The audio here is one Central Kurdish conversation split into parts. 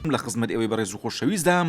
لە خزمەت ئێوەی بەڕێز و خۆشەویستدام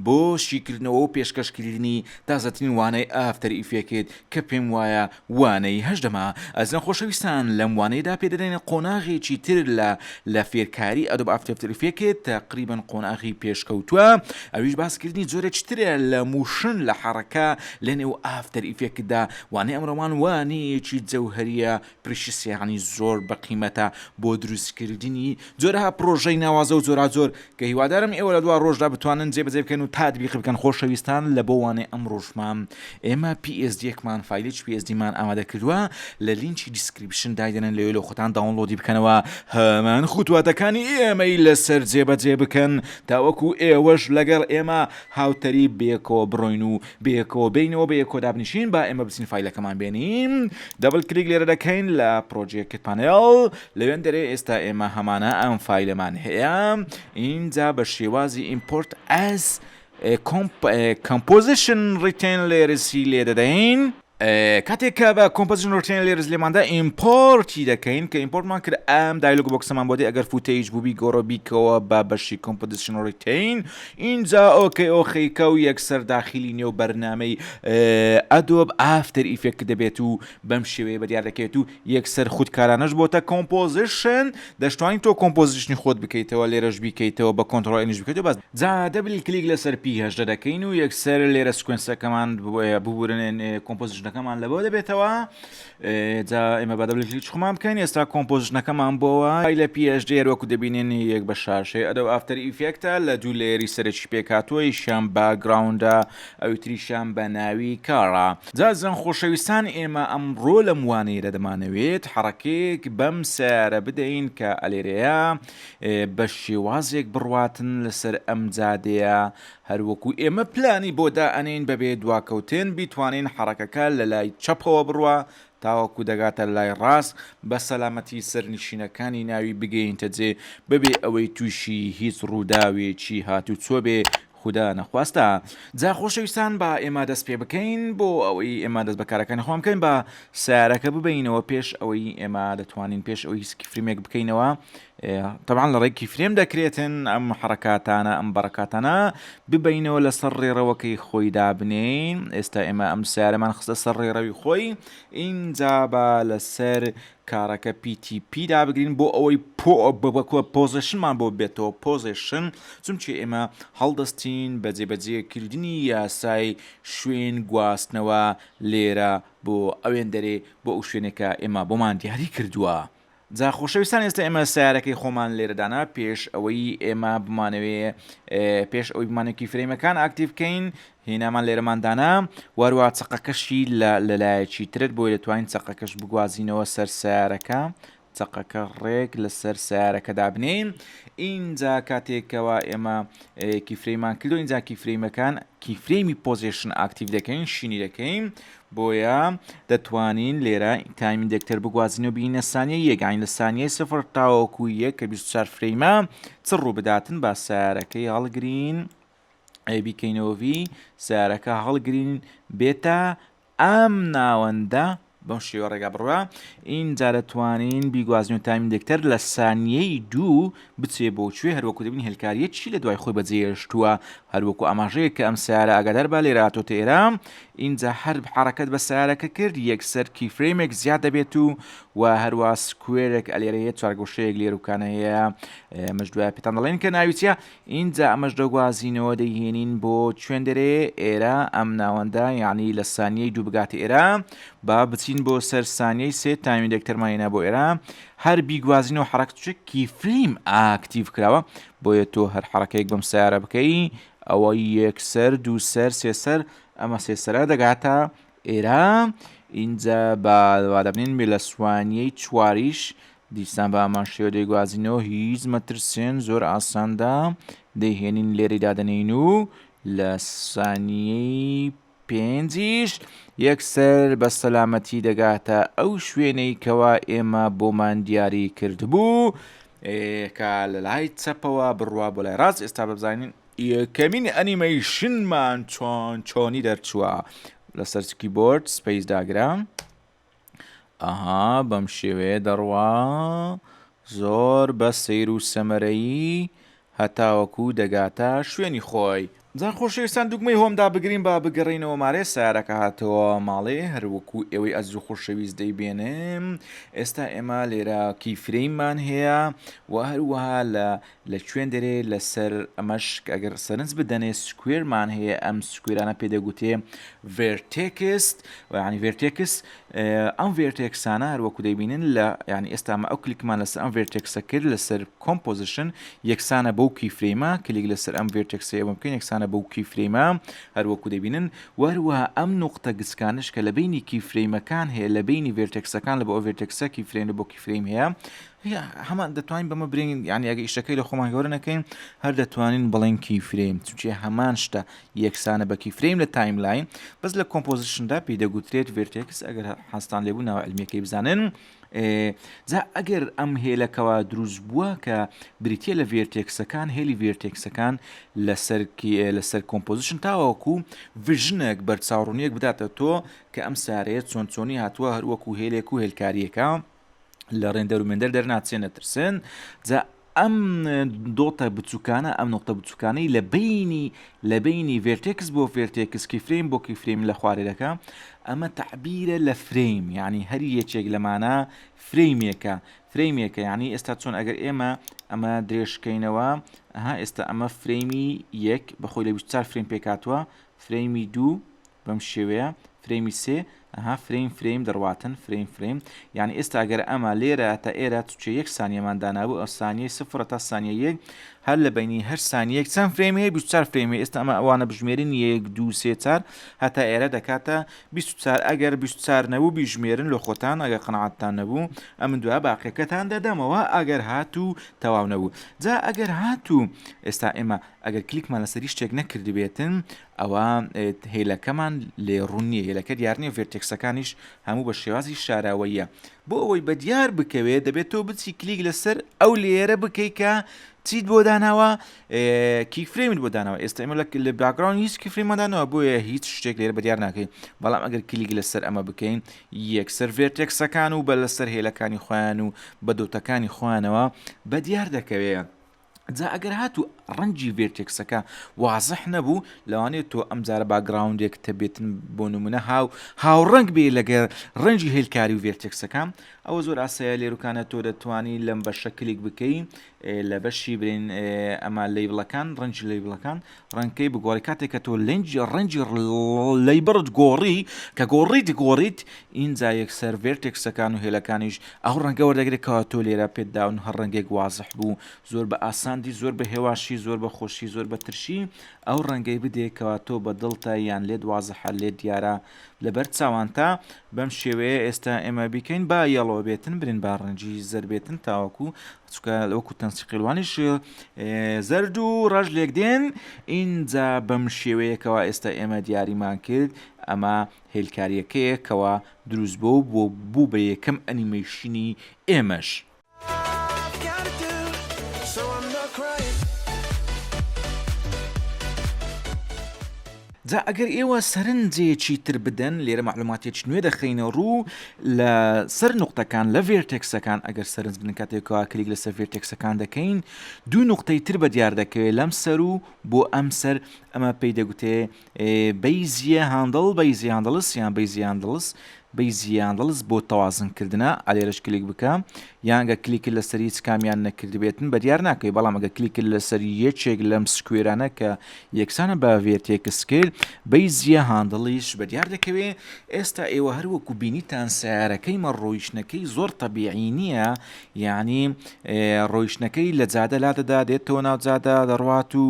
بۆ شیکردنەوە و پێشکەشکردنی تازەترین وانەی After Effects کە پێم وایە وانەی هەژدەمە. ئازیزان خۆشەویستان لەم وانەیەدا پێدەدەینە قۆناغێکی تر لە لە فێرکاری Adobe After Effects تەقریبەن قۆناغی پێشکەوتووە ئەویش باسکردنی جۆرێکی ترە لە motion لە حەڕەکە لە نێو After Effects دا وانەی ئەمڕۆمان وانەیەکی جەوهەریە precious یانی زۆر بە قیمەتە بۆ دروستکردنی جۆرەها پڕۆژەی ناوازە و جۆراجۆر کە هیوادارم ئێوە لە دوا ڕۆژدا بتوانن جێبەجێ بکەن و تاتبیقی بکەن خۆشەویستان لە بۆ وانەی ئەمڕۆشمان ئێمە PSD ێکمان فایلێکی PSD مان ئامادە کردووە لە لینکی description دایدەنێن لەوێ لە خۆتان download ی بکەنەوە هەمان خوتواتەکانی ئێمەی لەسەر جێبەجێ بکەن تاوەکو ئێوەش لەگەڵ ئێمە هاوتەریب بەیەکەوە بڕۆین و بەیەکەوە بێینەوە بەیەکەوە دابنیشین با ئێمە بچین فایلەکەمان بێنین double click لێرە دەکەین لە project panel لەوێن دەرێ ئێستا ئێمە هەمانە ئەم فایلەمان هەیە ئینجا بە شێوازی import as composition retain layers ی لێ دەدەین. کاتێک کە بە composition retain layers لێماندا import ی دەکەین کە import مان کرد ئەم dialog box ەمان بۆ دێ ئەگەر footage بوو بیگۆڕە بیکەوە بە بەشی composition retain ئینجا okay ئۆخەیکە و یەکسەر داخلی نێو بەرنامەی Adobe After Effects دەبێت و بەم شێوەیە بەدیار دەکەوێت و یەکسەر خودکارانەش بۆتە composition دەشتوانی تۆ composition ی خۆت بکەیتەوە لێرەش بیکەیتەوە بە control N یش بکەیتەوە بەس جا double click لەسەر P 18 دەکەین و یەکسەر لێرە sequence ەکەمان ببورن composition ەکەمان لەبەوە دەبێتەوە جا ئێمە بە double click خۆمان بکەین ئێستا composition ەکەمان بۆوە لە PSD وەکو دەبینین یەک بە شاشەی Adobe After Effects ە لە دوو layer ی سەرەکی پێکهاتووە یشیان background ە ئەوی تریشیان بە ناوی car ە. جا ئازیزان خۆشەویستان ئێمە ئەمڕۆ لەم وانەیەدا دەمانەوێت حەڕەکەیەک بەم سەیارە بدەین کە ئەلێرەیە بە شێوازێک بڕواتن لەسەر ئەم جادەیە هەروەکو ئێمە پلانی بۆ دائەنێین بەبێ دواکەوتن بیتوانین حەڕەکەکە لەلای چەپەوە بڕوا تاوەکو دەگاتە لای ڕاست بە سەلامەتی سەرنشینەکانی ناوی بگەینتە جێ بەبێ ئەوەی تووشی هیچ ڕووداوێکی هاتوچۆ بێ خودا نەخواستە. جا خۆشەویستان با ئێمە دەست پێ بکەین بۆ ئەوەی ئێمە دەست بە کارەکانی خۆمان بکەین با سیارەکە ببینەوە پێش ئەوەی ئێمە دەتوانین پێش ئەوەی هیچ keyframe ێک بکەینەوە تەبعەن لە ڕێی keyframe دەکرێتن ئەم حرەکاتانە ئەم بەڕکاتانە ببینەوە لەسەر ڕێڕەوەکەی خۆی دابنین ئێستا ئێمە ئەم سیارەمان خستە سەر ڕێڕەوی خۆی ئینجا با لەسەر car ەکە PTP دابگرین بۆ ئەوەی position مان بۆ بێتەوە position چونکی ئێمە هەڵدەستین بە جێبەجێکردنی یاسای شوێن گواستنەوە لێرە بۆ ئەوێندەرێ بۆ ئەو شوێنێکە ئێمە بۆمان دیاری کردووە. جا خۆشەویستان ئێستا ئێمە سیارەکەی خۆمان لێرە دانا پێش ئەوەی ئێمە بمانەوێ پێش ئەوەی بمانەوێ keyframe ەکان active بکەین هێنامان لێرەمان دانا وەروە چەقەکەشی لە لەلایەکی ترت بۆی دەتوانین چەقەکەش بگوازینەوە سەر سیارەکە چەقەکە ڕێک لەسەر سیارەکە دابنێین ئینجا کاتێکەوە ئێمە keyframe مان کردو ئینجا keyframe ەکان keyframe ی position active دەکەین شینی دەکەین بۆیە دەتوانین لێرە time indicator بگوازین و بینە سانیە یەک یانی لە سانیەی سفر تاوەکو یەک کە 24 frame ە چ ڕوو بداتن با سیارەکەی هەڵگرین ئەی بیکەینەوە V سیارەکە هەڵگرین بێتە ئەم ناوەندە بەم شێوە ڕێگا بڕوا ئینجا دەتوانین بیگوازین و time indicator لە سانیەی دوو بچێ بۆ کوێ هەروەکو دەبین هێلکاریە چی لە دوای خۆی بەجێهێشتووە هەروەکو ئاماژەیە کە ئەم سیارە ئاگادار بە لێرە هاتۆتە ئێرە ئینجا هەر حرەکەت بە سیارەکە کرد یەکسەر keyframe ێک زیاد دەبێت و و هەروە square ێک ئەلێرە هەیە چوارگۆشەیەک لێروکانە هەیە ئەمەش دوای پێتان دەڵێن کە ناوی چیە ئینجا ئەمەش دەگوازینەوە دەیهێنین بۆ کوێن دەرێ ئێرە ئەم ناوەندە یعنی لە سانیەی دوو بگاتە ئێرە با بچین بۆ سەر سانیەی سێ time indicator مان هێنا بۆ ئێرە هەر بیگوازینەوە حەڕەکە چ keyframe active کراوە بۆیە تۆ هەر حەڕەکەیەک بەم سیارە بکەی ئەوە یەکسەر دوو سەر سێ سەر ئەمە سێ سەرە دەگاتە ئێرە ئینجا با وادەبنین بێ لە سوانیەی چواریش دیسان بە هەمان شێوە دەیگوازینەوە هیچ مەترسێن زۆر ئاساندا دەیهێنین لێرەی دادەنێین و لە سانیەی پێنجیش یەکسەر بە سەلامەتی دەگاتە ئەو شوێنەی کەوا ئێمە بۆمان دیاری کردبوو کە لە لای چەپەوە بڕوا بۆ لای ڕاست ئێستا بزانین یەکەمین ئەنیمەیشنمان چۆن چۆنی دەرچووە لەسەر keyboard space داگرە ئەها بەم شێوەیە دەڕوا زۆر بە سەیر و سەمەرەیی. هەتاوەکو دەگاتە شوێنی خۆی. جا خۆشەویستان دوگمەی home دابگرین با بگەڕێینەوە مارێ سەیارەکە هاتەوە ماڵێ هەروەکو ئێوەی ئەزیز و خۆشەویست دەیبێنم ئێستا ئێمە لێرە key frame مان هەیە و هەروەها لە لە کوێن دەرێ لەسەر ئەمەش ئەگەر سەرنج بدەنێ square مان هەیە ئەم square انە پێ دەگوتێ vertex یعنی vertex ئەم vertex انە هەروەکو دەیبینن لە یعنی ئێستا ئەمە ئەو کلیکمان لەسەر ئەم vertex ە کرد لەسەر composition یەکسانە بەو key frame ە کلیک لەسەر ئەم vertex ە ئێمە بکەین یەکسانە بەو key frame ە هەروەکو دەبینن وەروەها ئەم نوقتە گچکانش کە لە بینی key frame ەکان هەیە لە بینی vertex ەکان لە بۆ ئەو vertex ە key frame لە بۆ key frame هەیە هەمان دەتوانین بەمە برێن یعنی ئەگە ئیشەکەی لە خۆمان گەورە نەکەین هەر دەتوانین بڵێن key frame چونکێ هەمان شتە یەکسانە بە key frame لە timeline بەس لە composition دا پێی دەگوترێت vertex ئەگەر حەزتان لێبوو ناوە علمیەکەی بزانن جا ئەگەر ئەم هێلەکەوا دروست بووە کە بریتە لە vertex ەکان هێلی vertex ەکان لەسەر لەسەر composition تاوەکو vision ێک بەرچاوڕوونیەک بداتە تۆ کە ئەم سارەیە چۆن چۆنی هاتووە هەروەکو هێلێک و هێلکاریەکە لە render و مێندەر دەرناچێ نەترسن جا ئەم dot ە بچووکانە ئەم نقطە بچووکانەی لە بینی لە بینی vertex بۆ vertex key frame بۆ key frame لە خوارێ دەکە ئەمە تەعبیرە لە frame یعنی هەر یەکێک لەمانە frame ێکە frame ێکە یعنی ئێستا چۆن ئەگەر ئێمە ئەمە درێژکەینەوە ها ئێستا ئەمە frame ی یەک بەخۆی لە 24 فرەیم پێکاتوە frame ی دوو بەم شێوەیە frame ی سێ ئەها frame frame دەڕواتن frame frame یعنی ئێستا ئەگەر ئەمە لێرە تا ئێرە چ یەک سانیەمان دانابوو ئەو سانیەی سفرە تا سانیە یەک هەر لە بینی هەر سانیەک چەند فرەیم هەیە 24 فرەیم هەیە ئێستا ئەمە ئەوانە بژمێرین یەک دوو سێ چار هەتا ئێرە دەکاتە 24 ئەگەر 24 نەبوو بیژمێرن لە خۆتان ئەگەر قەناعەتتان نەبوو ئەمن دوا باقیەکەتان دەدەمەوە ئەگەر هاتوو تەواو نەبوو جا ئەگەر هاتوو ئێستا ئێمە ئەگەر کلیکمان لەسەر هیچ شتێک نەکردبێتن ئەوا هێلەکەمان لێ ڕوون نییە هێلەکە دیار نییە vertex ەکانیش هەموو بە شێوازی شاراوەیە بۆ ئەوەی بە دیار بکەوێت دەبێت تۆ بچی کلیک لەسەر ئەو layer ە بکەیت کە چیت بۆ داناوە key frame ت بۆ داناوە ئێستا ئێمە لە background هیچ key frame مان داناوە بۆیە هیچ شتێک لێرە بە دیار ناکەین بەڵام ئەگەر کلیک لەسەر ئەمە بکەین یەکسەر vertex ەکان و بە لەسەر هێلەکانی خۆیان و بە dot ەکانی خۆیانەوە بە دیار دەکەوێت. جا ئەگەر هاتوو ڕەنگی vertex ەکە وازح نەبوو لەوانەیە تۆ ئەم جارە background ێک تەبێتن بۆ نمونە هاو هاوڕەنگ بێ لەگەر ڕەنگی هێلکاری و vertex ەکە ئەوە زۆر ئاسایە لێروکانە تۆ دەتوانی لەم بەشە کلیک بکەی لە بەشی برین ئەمە label ەکان ڕەنگی label ەکان ڕەنگەکەی بگۆڕی کاتێک کە تۆ لەنجی ڕەنگی label ت گۆڕی کە گۆڕیت گۆڕیت ئینجا یەکسەر vertex ەکان و هێلەکانیش ئەو ڕەنگە وەردەگرێت کەوا تۆ لێرە پێت داون هەر ڕەنگێک وازح بوو زۆر بە ئاساندی زۆر بە هێواشی زۆر بە خۆشی زۆر بە ترشی ئەو ڕەنگەی بدێ کەوا تۆ بە دڵتە یان لێت وازحە لێت دیارە لەبەر چاوانتە بەم شێوەیە ئێستا ئێمە بیکەین با yellow بێتن برین با ڕەنگی زەرد بێتن تاوەکو چونکە وەکو تەنسیقیلوانیش زەرد و ڕەش لێک دێن ئینجا بەم شێوەیەکەوە ئێستا ئێمە دیاریمان کرد ئەمە هێلکاریەکەیە کەوا دروست بۆ بۆ بوو بە یەکەم ئەنیمەیشنی ئێمەش. جا ئەگەر ئێوە سەرنجێکی تر بدەن لێرە مەعلوماتێکی نوێ دەخەینە ڕوو لە سەر نوقتەکان لە vertex ەکان ئەگەر سەرنج بدەن کاتێکەوە کلیک لەسەر vertex ەکان دەکەین دوو نوقتەی تر بە دیار دەکەوێت لەم سەر و بۆ ئەم سەر ئەمە پێی دەگوتێ bezier handle bezier handles یان bezier handles bezier handles بۆ تەوازن کردنە ئەلێرەش کلیک بکە یان گە کلیکت لەسەر هیچ کامیان نەکردبێتن بەدیار ناکەوی بەڵام ئەگە کلیکت لەسەر یەکێک لەم square انە کە یەکسانە بە vertex کرد bezier handle یش بەدیار دەکەوێ ئێستا ئێوە هەر وەکو بینیتان سیارەکەی مە ڕۆیشتنەکەی زۆر تەبیعی نییە یعنی ڕۆیشتنەکەی لە جادە لادەدا دێتەوە ناو جادە دەڕوات و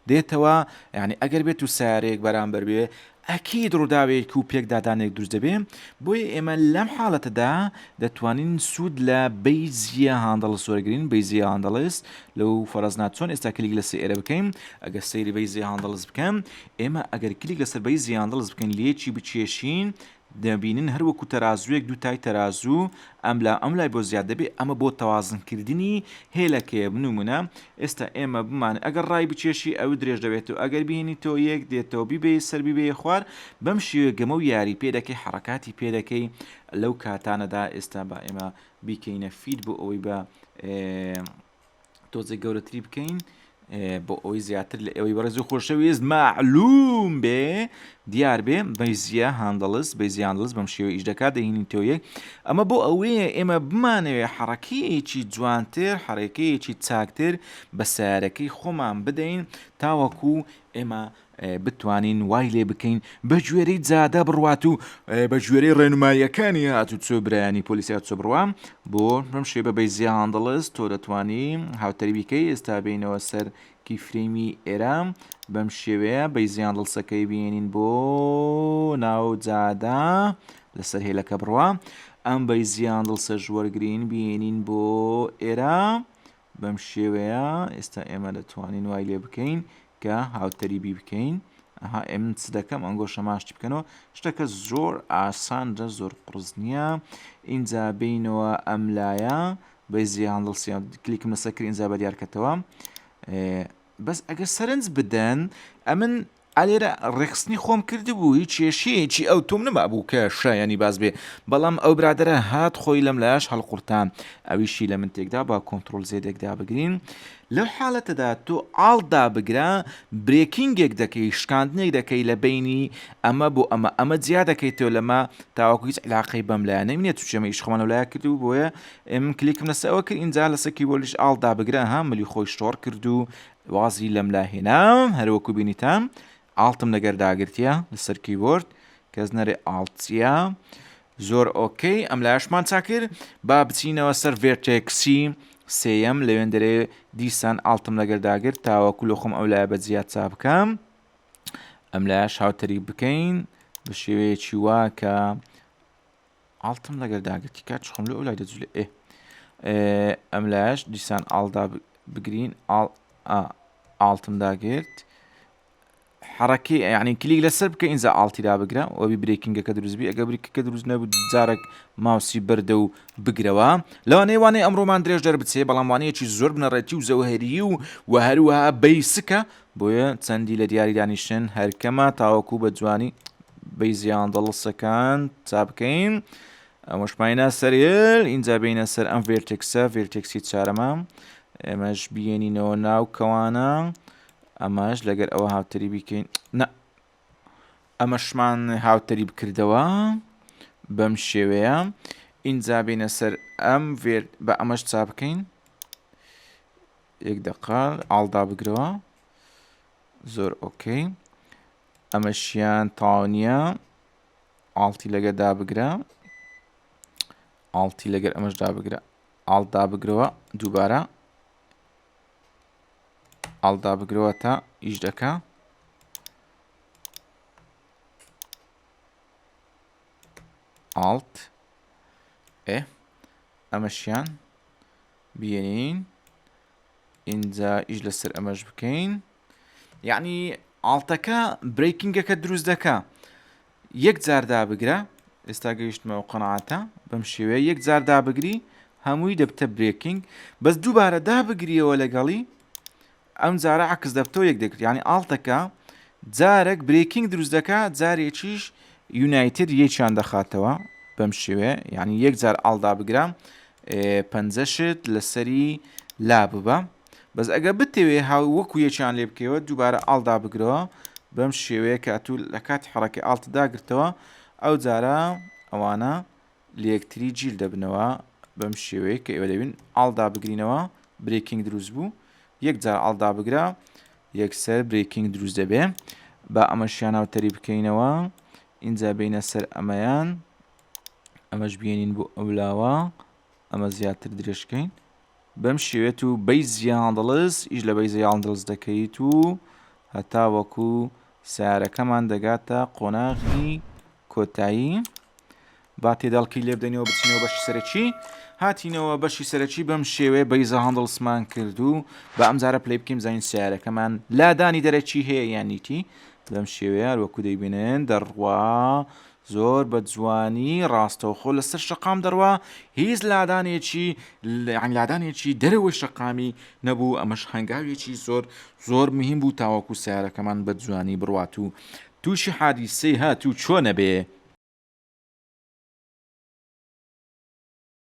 دێتەوە یعنی ئەگەر بێت و سیارەیەک بەرامبەر بێ ئەکید ڕووداوێک و پێکدادانێک دروست دەبێ، بۆیە ئێمە لەم حاڵەتەدا دەتوانین سوود لە bezier handles وەرگرین، bezier handles لەو فەرەزنا چۆن ئێستا کلیک لەسەر ئێرە بکەین، ئەگەر سەیری bezier handles بکەم، ئێمە ئەگەر کلیک لەسەر bezier handles بکەین لێکی بکێشین دەبینن هەر وەکو تەرازوویەک دوو تای تەرازوو ئەم لا ئەم لای بۆ زیاد دەبێ ئەمە بۆ تەوازن کردنی هێلەکەیە بنومونە ئێستا ئێمە بمان ئەگەر ڕای بکێشی ئەو درێژ دەبێتەوە ئەگەر بهێنیتەوە یەک دێتەوە بیبەی سەر بیبەیە خوار بەم شێوەیە گەمە و یاری پێ دەکەی حەڕەکاتی پێ دەکەی لەو کاتانەدا ئێستا با ئێمە بیکەینە fit بۆ ئەوەی بە تۆزێک گەورەتری بکەین. بۆ ئەوەی زیاتر لە ئێوەی بەڕێز و خۆشەویست مەعلوم بێ دیار بێ Bezier handles Bezier handles بەم شێوە ئیش دەکات دەهینین تۆ یەک ئەمە بۆ ئەوەیە ئێمە بمانەوێ حەڕەکەیەکی جوانتر حەڕەکەیەکی چاکتر بە سیارەکەی خۆمان بدەین تاوەکو ئێمە بتوانین وای لێ بکەین بە گوێرەی جادە بڕوات و بە گوێرەی ڕێنماییەکانی هاتوچۆ برایانی پۆلیسی هاتوچۆ بڕوا بۆ بەم شێوە بە Bezier handles تۆ دەتوانی هاوتەریبی کەی ئێستا بینەوە سەر keyframe ی ئێرە بەم شێوەیە Bezier handles ەکەی بێنین بۆ ناو جادە لەسەر هێلەکە بڕوا ئەم Bezier handles ەش وەرگین بێنین بۆ ئێرە بەم شێوەیە ئێستا ئێمە دەتوانین وای لێ بکەین کە هاوتەریبی بکەین ئەها ئێمن چ دەکەم ئەنگۆشە ماشتی بکەنەوە شتەکە زۆر ئاسانە زۆر قڕز نییە ئینجا بینەوە ئەم لایە Bezier handles یان کلیکم لەسەر کرد ئینجا بە دیارکەتەوە بەس ئەگەر سەرنج بدەن ئەمن ئالێرە ڕێکخستنی خۆم کردبوو هیچ کێشەیەکی ئەو تۆم نەمابوو کە شایانی باس بێ بەڵام ئەو برادەرە هات خۆی لەم لایەش هەڵقورتان ئەویشی لە من تێکدا با control Z ێک دابگرین لەو حالەتەدا تۆ Alt دابگرە breaking ێک دەکەی شکاندنێک دەکەی لە بینی ئەمە بۆ ئەمە ئەمە جیا دەکەیتەوە لەمە تاوەکو هیچ علاقەی بەم لایە نەمینێت چونکە ئێمە ئیش خۆمان لەو لایە کردبوو بۆیە ئێمە کلیکم لەسەر ئەوە کرد ئینجا لەسەر کیبۆردیش Alt دابگرە ها ملی خۆی شۆڕ کرد و وازی لەم لا هێنا هەروەکو بینیتان Alt م لەگەر داگرتیە لەسەر کیبۆرد کەس نەرێ Alt چییە زۆر okay ئەم لایشمان چاکرد با بچینەوە سەر vertex ی سێیەم لەوێن دەرێ دیسان Alt م لەگەر داگرت تاوەکو لە خۆم ئەو لایە بە جیا چا بکەم ئەم لایەش هاوتەریب بکەین بە شێوەیەکی وا کە Alt م لەگەر داگرتی کات خۆم لە ئەو لای دەجولێ ئێ ئەم لایەش دیسان Alt دا بگرین ئاڵ Alt م داگرت حرەکەی یعنی کلیک لەسەر بکە ئینجا Alt ی دابگرە ئەوی breaking ەکە دروست بی ئەگە breaking ەکە دروست نەبوو جارێک ماوسی بردە و بگرەوە لەوانەیە وانەی ئەمڕۆمان درێژ دەربچێ بەڵام وانەیەکی زۆر بنەڕەتی و زەوهەری و و هەروەها basic ە بۆیە چەندی لە دیاری دانیشتن هەرکەمە تاوەکو بە جوانی Bezier handles ەکان چا بکەین ئەمەش ماینە سەر هێل ئینجا بینە سەر ئەم vertex ە vertex ی چارەمە ئێمەش بینینەوە ناو کەوانە ئەمەش لەگەر ئەوە هاوتەری بیکەین نە ئەمەشمان هاوتەری بکردەوە بەم شێوەیە ئینجا بینە سەر ئەم ڤێر بە ئەمەش چا بکەین یەک دەقە Alt دابگرەوە زۆر okay ئەمەشیان تەواو نییە Alt ی لەگەر دابگرە Alt ی لەگەر ئەمەش دابگرە Alt دابگرەوە دووبارە Alt دابگرەوە تا ئیش دەکا Alt ئێ ئەمەشیان بێنین ئینجا ئیش لەسەر ئەمەش بکەین یعنی Alt ەکە breaking ەکە دروست دەکا یەک جار دابگرە ئێستا گەیشتمەوە قەنعاتە بەم شێوەیە یەک جار دابگری هەمووی دەبتە breaking بەس دووبارە دابگریەوە لەگەڵی ئەم جارە عکس دەبتەوە یەک دەگرت یعنی Alt ەکە جارێک breaking دروست دەکا جارێکیش united یەکیان دەخاتەوە بەم شێوەیە یعنی یەک جار Alt دابگرە پەنجەشت لەسەری لا ببە بەس ئەگە بتەوێ هاو وەکو یەکیان لێ بکەوە دووبارە Alt دابگرەوە بەم شێوەیە کە ئەتوو لە کاتی حڕەکە Alt داگرتەوە ئەو جارە ئەوانە لەیەکتری جیل دەبنەوە بەم شێوەیە کە ئێوە دەبین Alt دابگرینەوە breaking دروست بوو یەک جار Alt دابگرە یەکسەر breaking دروست دەبێ با ئەمەشیان هاوتەری بکەینەوە ئینجا بینە سەر ئەمەیان ئەمەش بێنین بۆ ئەولاوە ئەمە زیاتر درێژکەین بەم شێوێت و Bezier handles ئیش لە Bezier handles دەکەیت و هەتاوەکو سیارەکەمان دەگاتە قۆناغی کۆتایی با تێدەڵکی لێ بدەینەوە بچینەوە بەشی سەرەکی هاتینەوە بەشی سەرەکی بەم شێوەیە Bezier handles مان کرد و بە ئەم جارە play بکەین زانین سیارەکەمان لادانی دەرەکی هەیە یان نیتی بەم شێوەیە وەکو دەیبینن دەڕوا زۆر بە جوانی ڕاستەوخۆ لەسەر شەقام دەڕوا هیچ لادانێکی یان لادانێکی دەرەوەی شەقامی نەبوو ئەمەش هەنگاوێکی زۆر زۆر مهم بوو تاوەکو سیارەکەمان بە جوانی بڕوات و تووشی حادیسەی هات و چۆ نەبێ.